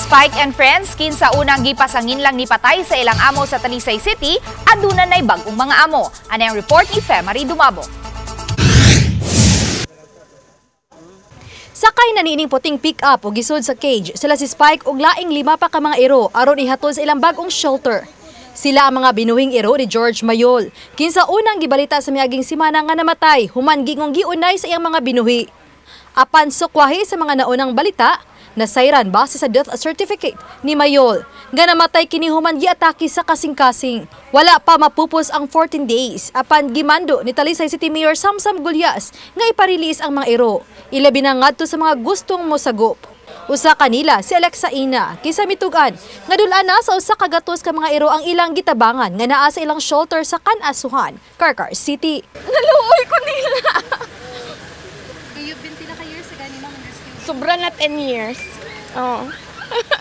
Spike and Friends, kinsa unang gipasangin lang ni patay sa ilang amo sa Talisay City, aduna na'y bag-ong mga amo. Ano ang report ni Femary Dumabo. Sakay na niining puting pick-up o gisod sa cage sila si Spike og laing lima pa ka mga iro aron ihatod sa ilang bag-ong shelter. Sila ang mga binuhing iro ni George Mayol. Kinsa unang gibalita sa miaging simana nga namatay human gingong giunay sa iyang mga binuhi. Apan sukwahi sa mga naunang balita, nasayran base sa death certificate ni Mayol nga namatay kini human giatake sa kasing-kasing. Wala pa mapupos ang 14 days apan gimando ni Talisay City Mayor Samsam Gullas nga iparelease ang mga iro. Ilabi na ngadto sa mga gustong mosagop. Usa kanila si Alexa Ina kinsa mitug-an nga dul-an na sa 100 ka mga iro ang ilang gitabangan nga naa sa ilang shelter sa Can-asuhan, Carcar City. Naluoy ko nila. You've been pila ka years sa gani, ma'am, rescue? Sobra na 10 years. Oo.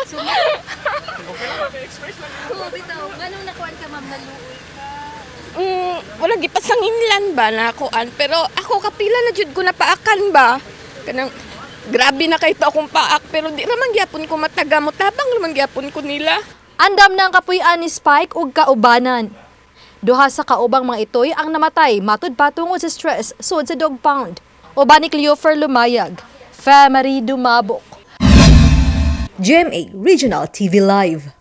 So, bitaw, nganong nakuan ka, ma'am, naluoy ka? Wala gipasanginlan ba na kuan, pero ako kapila na jud ko na paakan ba. Kanang grabe na kay to akong paak, pero di ra man gyapon ko mataga mo, tabang ra man gyapon ko nila. Andam na ang kapuy-an ni Spike ug kaubanan. Duha sa kaubang mga itoy ang namatay matud pa tungod sa stress sud sa dog pound. Uban ni Cleofer Lumayag, Femary Dumabok. GMA Regional TV Live.